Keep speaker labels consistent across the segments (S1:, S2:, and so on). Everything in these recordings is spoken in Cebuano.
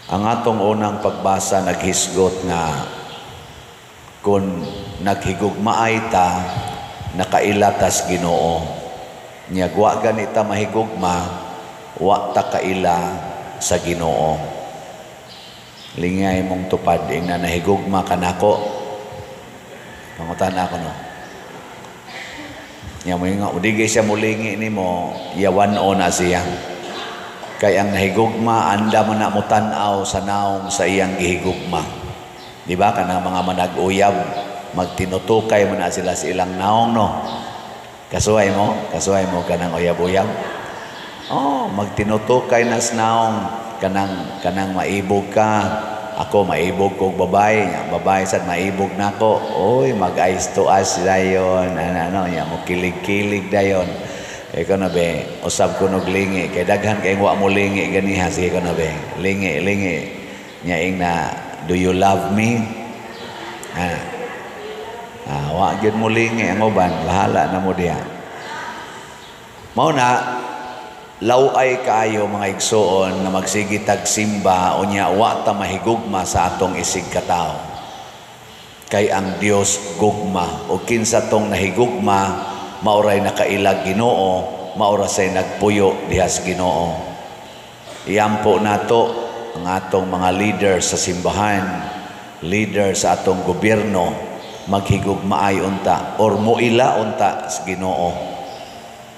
S1: Ang atong unang pagbasa naghisgot nga kung naghigugmaay ta, nakaila tas Ginoo. Nya wa gani ta mahigugma, wa ta kaila sa Ginoo. Lingay mong tupad, ingna, "Nahigugma ka nako?" Pangutana ko, no. Nya mo nga udigay siya mulingi nimo, yawan-o na siya. Kay ang nahigugma, anda man na mo tan-aw sa naong sa iyang gihigugma. Di ba kanang mga manag-uyab, magtinutukay man na sila sa ilang naong, no? Kasuway mo? Kasuway mo kanang uyab-uyab? Oh, magtinutukay na sa naong kanang maibog ka. Ako maibog kog babae, nya babae sad maibog nako. Oy, mag eyes to eyes dayon. Ano ano nya mo kilig-kilig dayon. Ikaw na be, usab ko nog lingi kay daghan kay wa mo lingi ganiha. Sige ko na be. Lingi, lingi. Nya ing na, "Do you love me?" Ah. Ah, wa gyud mo lingi ang uban, bahala na mo diha. Mao na law-ay kaayo, mga igsuon, nga magsige tag simba unya wa ta mahigugma sa atong isig katawo. Kay ang Dios gugma, ug kinsa tong nahigugma maoray nakailag Ginoo, maora say nagpuyo diha sa Ginoo. Iampo nato ang atong mga leader sa simbahan, leader sa atong gobyerno, maghigugmaay unta or muila unta sa Ginoo.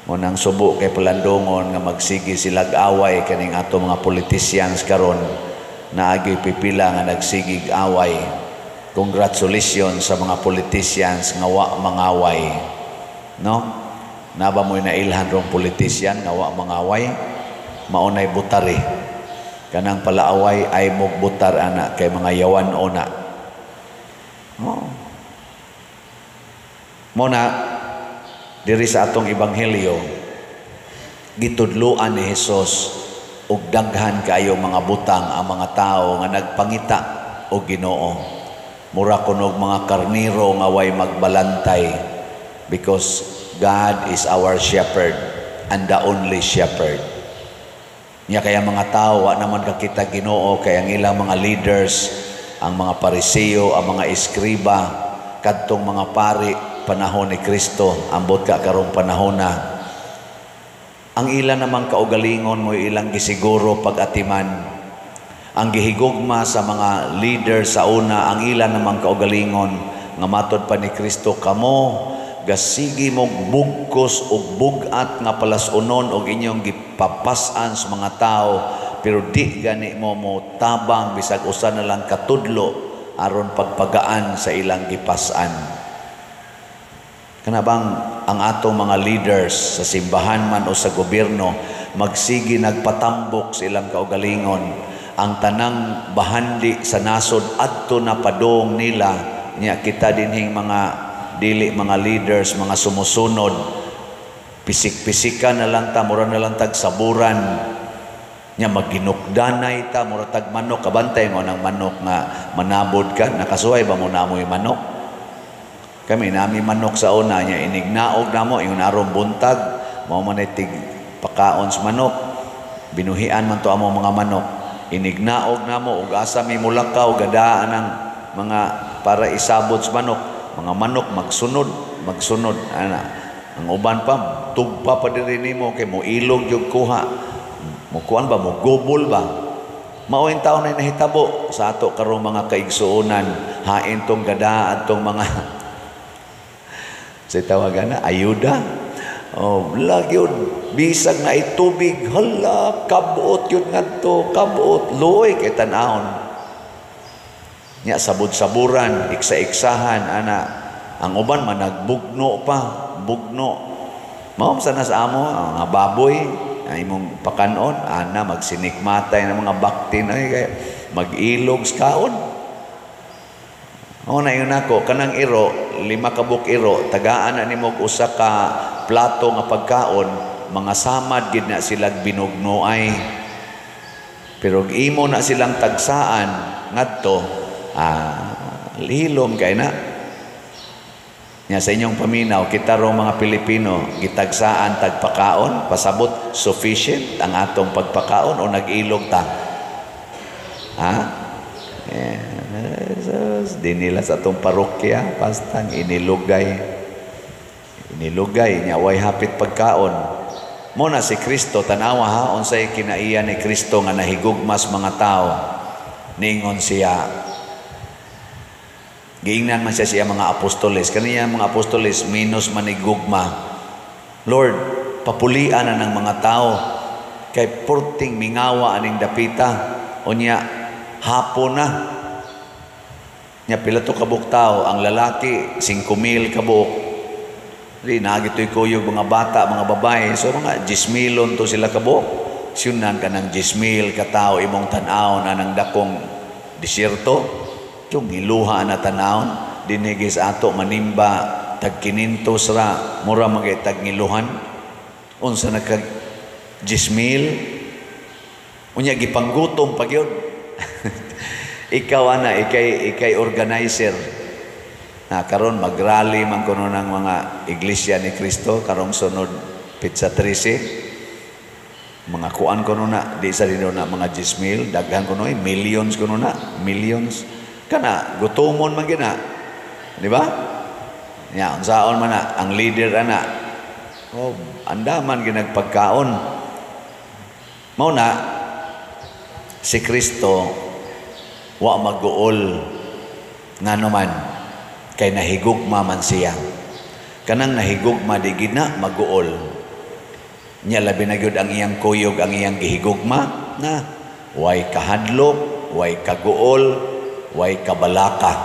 S1: Munang subo kay palandungon nga magsige silag away kaning atong mga politicians karon, naagi pipila nga nagsigig away. Congratulations sa mga politicians nga wa mangaway. No? Naba mo'y nailhan rong politician nga wa mangaway? Maunay butari. Kanang palaaway ay mugbutar ana kay mga yawan ona. Oh. Mo na diri sa atong ebanghelyo, gitudloan ni Hesus og daghan kaayo mga butang ang mga tao nga nagpangita og Ginoo. Mura kunog mga karniro nga way magbalantay, because God is our shepherd and the only shepherd. Nya kaya mga tao wa naman kakita Ginoo kay ang ilang mga leaders, ang mga Pariseo, ang mga eskriba, kadtong mga pari panahon ni Kristo, ambot ka karong panahon na. Ang ila namang kaugalingon mo ilang gisiguro pag-atiman. Ang gihigugma sa mga leader sa una, ang ila namang kaugalingon nga matod pa ni Kristo, "Kamo gasigi mo bugkos og bug-at nga palas-unon og inyong gipapas-an sa mga tao, pero di gani mo mo tabang bisag usa na lang katudlo aron pagpagaan sa ilang gipas-an." Kana bang ang atong mga leaders sa simbahan man o sa gobyerno magsige nagpatambok sa ilang kaugalingon, ang tanang bahandi sa nasod adto na padung nila. Nya kita dinhing mga dili mga leaders, mga sumusunod, pisik-pisika na lang ta, mura na lang tag saburan. Nya magginukdanay ta, mura tag manok. Kabantay mo ng manok nga manabod ka? Nakasuway ba mo na amoy manok? Kami nami manok sa una, nya inignaog namo ingon arong buntag mao man tig pakaon sa manok. Binuhian man to amo mga manok. Inignaog namo ug asa mi mulakaw, gadaan ang mga para isabot sa manok. Mga manok magsunod, magsunod ana. Ang uban pa tugpa pa diri nimo kay mo ilog jud kuha. Mo kuan ba, mo gobol ba? Mao in taon na nahitabo sa ato karong, mga kaigsuonan, hain tong gada atong mga sa tawagan na ayuda. Oh, lagi yun. Bisag na itubig, hala, kabuot yun ngadto, kabuot, luoy kay tan-awon. Nya sabud-saburan, iksa-iksahan, ana. Ang uban man nagbugno pa, bugno. Mao sa na sa amo, ang mga baboy, ang imong pakanon, ana magsinikmatay ng mga baktin ay kay mag-ilog sa kaon. Mao na yun ako, kanang iro, 5 ka buok iro, tagaan na nimo og usa ka plato nga pagkaon, mga samad gid na silag binugnoay. Pero imo na silang tagsaan ngadto, hilom kay na. Nya sa inyong paminaw, kita ro mga Pilipino, gitagsaan tagpakaon, pasabot sufficient ang atong pagpakaon o nag-ilog ta? Ha? Eh, di nila sa atong parokya, pastang inilugay. Inilugay niya, way hapit pagkaon. Mo na si Kristo, tanawa ha, unsay kinaiya ni Kristo nga nahigugmas mga tao. Ningon siya, giingnan man siya siya mga apostoles. Kaniya mga apostoles, minus manigugma. "Lord, papulian na ng mga tao. Kay purting mingawa aning dapita. Unya, hapon na." Nya pila to kabuk tao, ang lalaki, 5,000 kabuok. Di, nagito'y kuyog mga bata, mga babae. So mga 10,000 to sila kabuok. Siyunan ka ng 10,000 katao imong tan-awon anang dakong disyerto. Yung giluha na tanawon, dinhigis ato manimba tag 500 ra, mura magay tag ngiluhan. Unsa na kag 10,000? Unya gipanggutom pa gyud. Ikaw ana, ikay organizer. Na karon magrally man kuno ng mga Iglesia ni Cristo karong sunod petsa 13. Mga kuan kuno na, di sa dino na mga 10,000, daghan kuno eh, millions kuno na, millions. Kana gutomon man gina. Di ba? Nya unsaon man na ang leader ana. Oh, andaman ginagpagkaon. Mao na si Kristo wa maguol, ngano man kay nahigugma man siya. Kanang nahigugma di gid na maguol. Nya labi na gyud ang iyang kuyog, ang iyang gihigugma na way kahadlok, way kaguol, way kabalaka.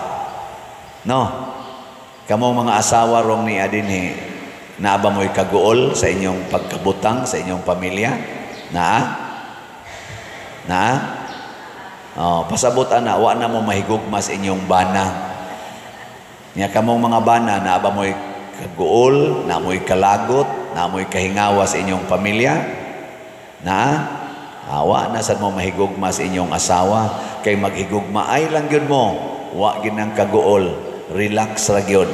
S1: No? Kamo mga asawa rong ni adinhi, naa ba mo'y kaguol sa inyong pagkabutang, sa inyong pamilya? Naa? Naa? Oh, pasabot ana, wa na mo mahigugma sa inyong bana. Nya kamong mga bana, naa ba mo'y kaguol, naa mo'y kalagot, naa mo'y kahingawa sa inyong pamilya? Naa? Awa na sad mo mahigugma sa inyong asawa kay maghigugma ay lang gyud mo, wa gyud nang kaguol, relax ra gyud.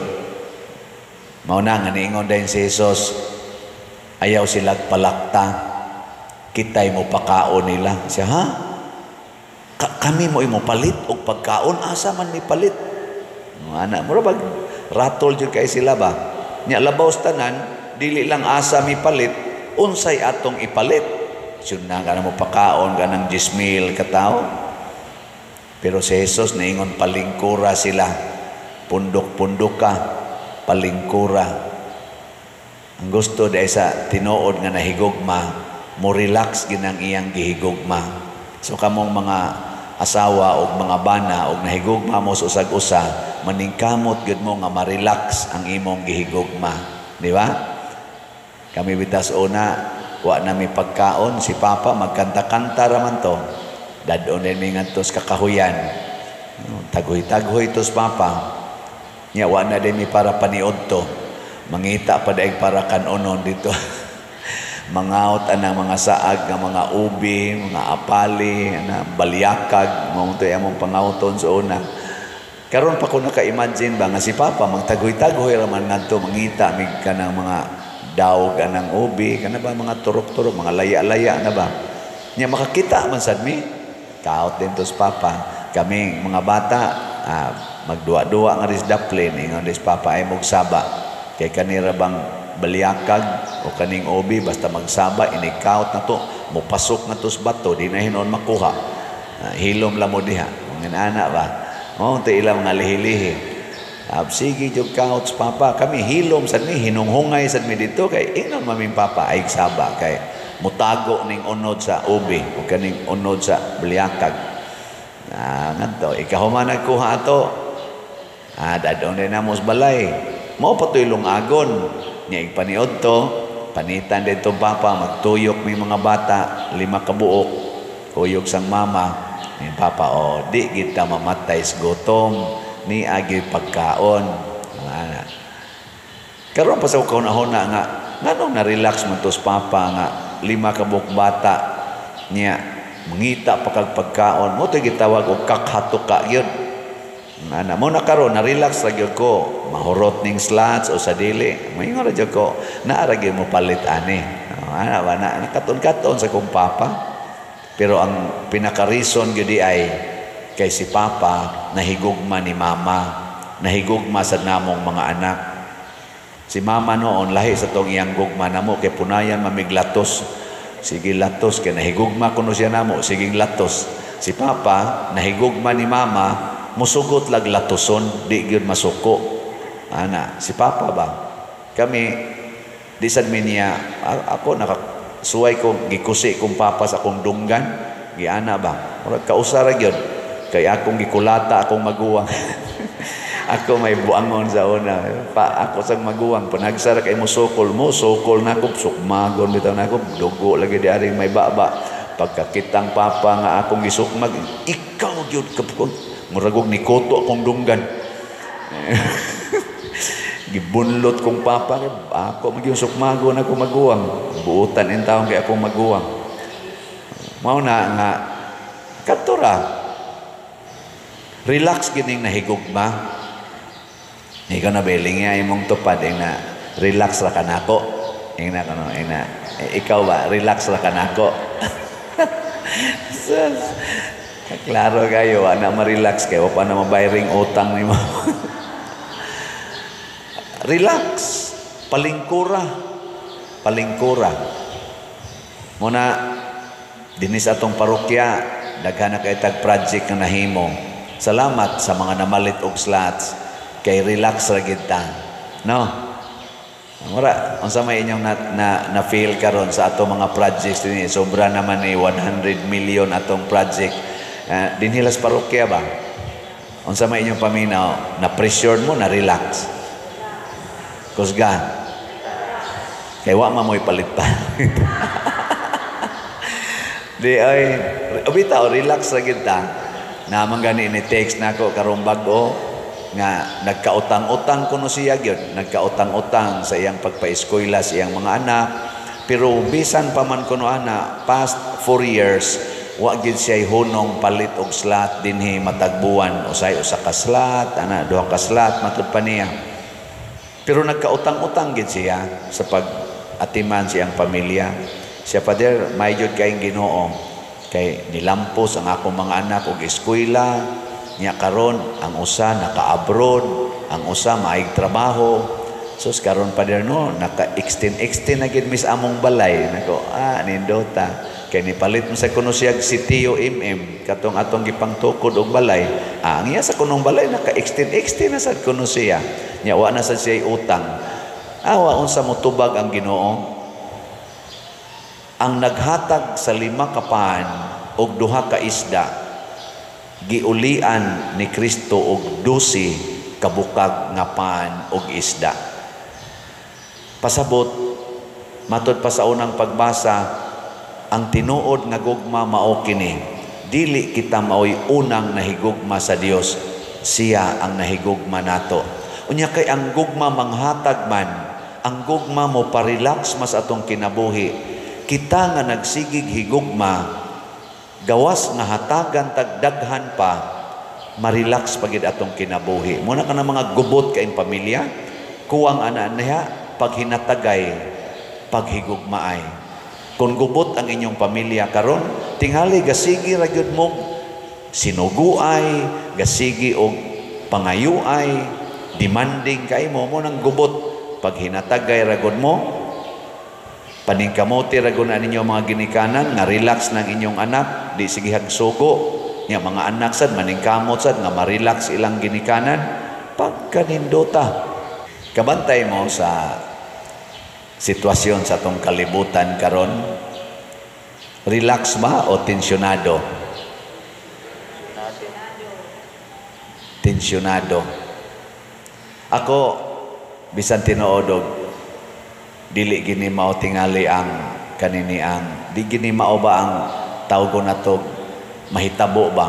S1: Mao na nga niingon dayon si Jesus, "Ayaw sila palakta, kitay mo pakaon nila." Siya, "Ha? Kami mo imo palit og pagkaon? Asa man mi palit?" Ana, mura bag ratol jud kay sila ba. Nya labaw sa tanan, dili lang asa mi palit, unsay atong ipalit? Siyun na ka na mo pakaon ka ng 10,000 katao. Pero si Jesus niingon, "Palingkura sila. Pundok-pundok ka, palingkura." Ang gusto dahil sa tinuod nga nahigugma, mo relax ginang iyang gihigugma. So kamong mga asawa o mga bana o nahigugma mo sa usag-usa, maningkamot gyud mo nga ma-relax ang imong gihigugma. Di ba? Kami bitas una, wa na mi pagkaon, si Papa magkanta-kanta raman to. Dadon din mi ngadto sa kakahuyan. Taghoy-taghoy to Papa. Nya wa na din mi para paniod to. Mangita pa daig para kanonon dito. Mangaot anang mga saag nga mga ubi, mga apali, ana balyakag, mao to among pangauton sa una. Karon pa ko naka-imagine ba nga si Papa magtagoy-tagoy ra man ngadto mangita mig kanang mga dawg anang ubi, kana ba mga turok-turok, mga laya-laya na ba. Nya makakita man sad mi. Kaot din to Papa. Kami mga bata, magduwa-duwa nga ris daplin, ingon dis Papa ay saba. Kay kanira bang balyakag o kaning ubi, basta magsaba, inikaot na to, mupasok na to sa bato, di na hinon makuha. Hilom lang mo diha. Mga ana ba? Oh, ti ilang mga lihi-lihi. Sige, jud kaot Papa. Kami hilom sad mi, hinunghungay sad mi dito kay ingon maming Papa ay saba kay mutago ning unod sa ubi o kaning unod sa balyakag. Ngadto ikahuman nagkuha ato. Dadon din namo sa balay. Mao pa to'y lungagon. Nya igpaniod to, panitan dito Papa, magtuyok mi mga bata, lima ka buok, kuyog sang mama. Ni Papa, "Oh, di kita mamatay sa gutom, ni agi pagkaon." Ana. Karon pa sa kahuna-huna nga nganong na-relax man to sa Papa nga lima ka buok bata niya mangita pa kag pagkaon mo to gitawag og kakhatuka gyud. Ana mo na karon na-relax ra gyud ko. Mahurot ning slots o sa dili. Moingon ra gyud ko, naa ra gyud mo palit ani. Oh, ana ba na nakaton-katon sa kong papa. Pero ang pinaka-reason gyud ay kay si Papa nahigugma ni Mama, nahigugma sa namong mga anak. Si Mama noon lahi sa tong iyang gugma namo kay punayan mamiglatos. Sige latos kay nahigugma kuno siya namo, sige latos. Si Papa nahigugma ni Mama, musugot lag latoson, di gyud masuko. Ana, si Papa ba? Kami di sad mi niya, ako nakasuway ko gikusi kong papa sa akong dunggan, giana ba? Murag kausa ra gyud kay akong gikulata akong maguwang. Ako may buangon sa una. Pa, ako sa maguwang panagsa ra kay mo sukol mo, sukol na ko, sukmagon bitaw na ko, dugo lagi di aring may baba. Pagkakitang papa nga akong gisukmag, ikaw gyud ka, murag og nikuto akong dunggan. Gibunlot kong papa, ako magyung sukmagon ako maguwang. Buutan in taon kay akong maguwang. Mao na nga katura. Relax gining nahigugma. Ikaw na beling nga imong tupad ing na relax ra kanako. Ing na kuno ing na ikaw ba relax ra kanako. Sus. Klaro kayo, ana ma-relax kayo, pa na mabayaring utang nimo. Relax, palingkura, palingkura. Muna dinhi sa atong parokya, daghan na kay tag project nga nahimo. Salamat sa mga namalit og slots kay relax ra gid ta. No? Mura, unsa may inyong na feel karon sa atong mga projects dinhi? Sobra naman ni 100 million atong project. Dinhi las parokya ba? Unsa may inyong paminaw? Na pressure mo, na relax? Kusga. Kay wa man mo'y palit pa. Di ay, bitaw, relax ra gid ta. Naman gani ni text nako karong bag-o nga nagkautang-utang kuno siya gyud, nagkautang-utang sa iyang pagpaeskwela sa iyang mga anak. Pero bisan pa man kuno ana, past 4 years wa gyud siya hunong palit og slot dinhi matag buwan, usay usa ka slot, ana duha ka slot matud pa niya. Pero nagkautang-utang gyud siya sa pag-atiman siyang pamilya. Siya, "Father, may jud kayong Ginoo kay nilampos ang akong mga anak og eskwela niya. Karon ang usa naka-abroad, ang usa maayog trabaho. Sus, karon, Father, no, naka-extend extend na gid mis among balay." Nako, ah, nindota kay nipalit mo sa kuno siya si Tio MM katong atong gipangtukod og balay. Ah, ang iya sa kunong balay naka-extend extend na sad kuno siya nya, wa na sad siya utang. Awa unsa motubag ang Ginoo. Ang naghatag sa lima ka pan og duha ka isda, giulian ni Kristo og 12 kabukag nga pan og isda. Pasabot, matod pa sa unang pagbasa, ang tinuod nga gugma mao kini: dili kita maoy unang nahigugma sa Dios, siya ang nahigugma nato. Unya kay ang gugma manghatag man, ang gugma mo parelax mas atong kinabuhi. Kita nga nagsigig higugma, gawas nga hatagan tagdaghan pa, marelax pagid atong kinabuhi. Muna ka na mga gubot kayong pamilya, kuwang ana niya paghinatagay, paghigugmaay. Kung gubot ang inyong pamilya karon, tingali gasigi ra gyud mo sinuguay, gasigi og pangayuay, demanding kay mo mo nang gubot. Paghinatagay ra gud mo, paningkamote ra gud na ninyo mga ginikanan nga relax ng inyong anak, di sige hagsugo. Nya mga anak sad maningkamot sad nga ma-relax ilang ginikanan pagkanindota. Kabantay mo sa sitwasyon sa atong kalibutan karon, relax ba o tensyonado? Tensyonado. Ako bisan tinuod og dili gini mao tingali ang kanini, ang di gini mao ba ang tawgon nato mahitabo ba,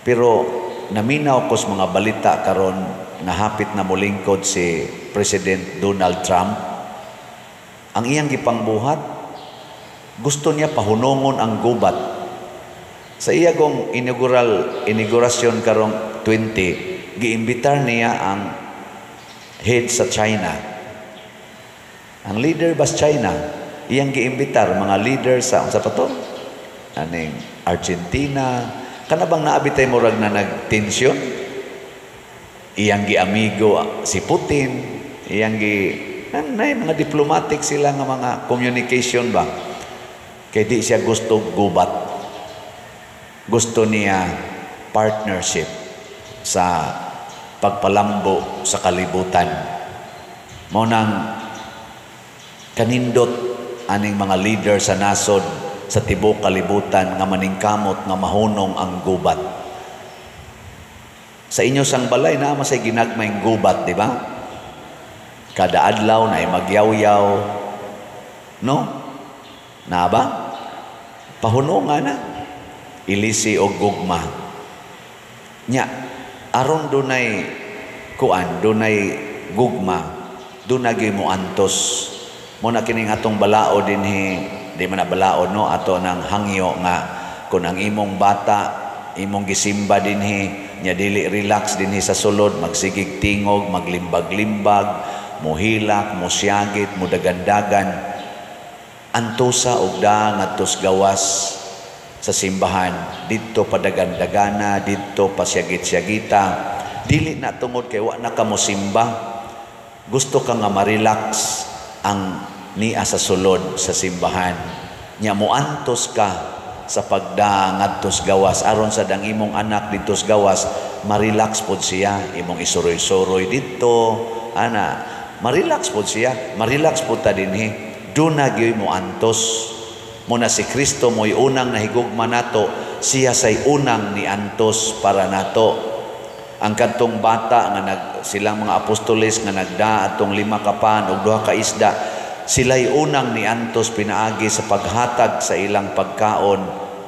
S1: pero naminaw ko sa mga balita karon nga hapit na molingkod si President Donald Trump. Ang iyang gipangbuhat, gusto niya pahunongon ang gubat. Sa iya gong inaugurasyon karong 20, giimbitar niya ang head sa China. Ang leader ba sa China, iyang giimbitar mga leader sa unsa pa to? aning Argentina, kana bang naa bitay murag na nagtensyon? Iyang giamigo si Putin, iyang gi nay mga diplomatic sila nga mga communication ba? Kay di siya gusto gubat. Gusto niya partnership sa pagpalambo sa kalibutan. Mao nang kanindot aning mga leader sa nasod sa tibuok kalibutan nga maningkamot nga mahunong ang gubat. Sa inyo sang balay naa man say ginagmayng gubat, di ba? Kada adlaw na magyawyaw. No? Na ba? Pahunonga na. Ilisi og gugma. Nya, aron dunay kuan, dunay gugma, duna gyud mo antos. Mao na kining atong balaod dinhi, di man na balaod, no, ato nang hangyo nga kung ang imong bata imong gisimba dinhi, nya dili relax dinhi sa sulod, magsigig tingog, maglimbag-limbag, muhilak, musyagit, mudagandagan, antosa og daa ngadtos gawas sa simbahan. Didto padagandagana, didto pasyagit-syagita. Dili na tungod kay wa na ka mosimba, gusto ka nga ma-relax ang niya sa sulod sa simbahan. Nya moantos ka sa pagdaa ngadtos gawas aron sa dang imong anak didto sa gawas ma-relax pod siya. Imong isuroy-suroy didto ana, ma-relax pod siya, ma-relax pod ta dinhi. Duna gyud mo antos. Mao na si Kristo mo'y unang nahigugma nato, siya say unang niantos para nato. Ang kadtong bata nga nag silang mga apostoles nga nagdaa atong 5 ka pan ug 2 ka isda, sila'y unang niantos pinaagi sa paghatag sa ilang pagkaon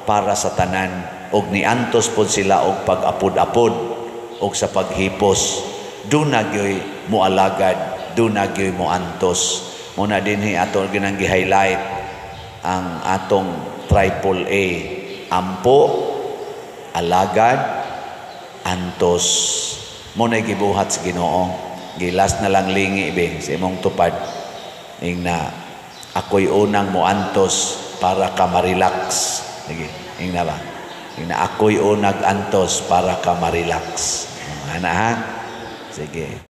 S1: para sa tanan, ug niantos pod sila og pag-apod-apod og sa paghipos. Duna gyoy moalagad, duna gyoy moantos. Mao na dinhi ato ginang gi-highlight ang atong triple A: ampo, alagad, antos. Mao na gibuhat sa Ginoo. Gilas na lang lingi be sa imong tupad. Ingna, "Ako'y unang moantos para ka ma-relax." Sige, ingna ba? Ingna, "Ako'y unang antos para ka ma-relax." Ana ha? Sige.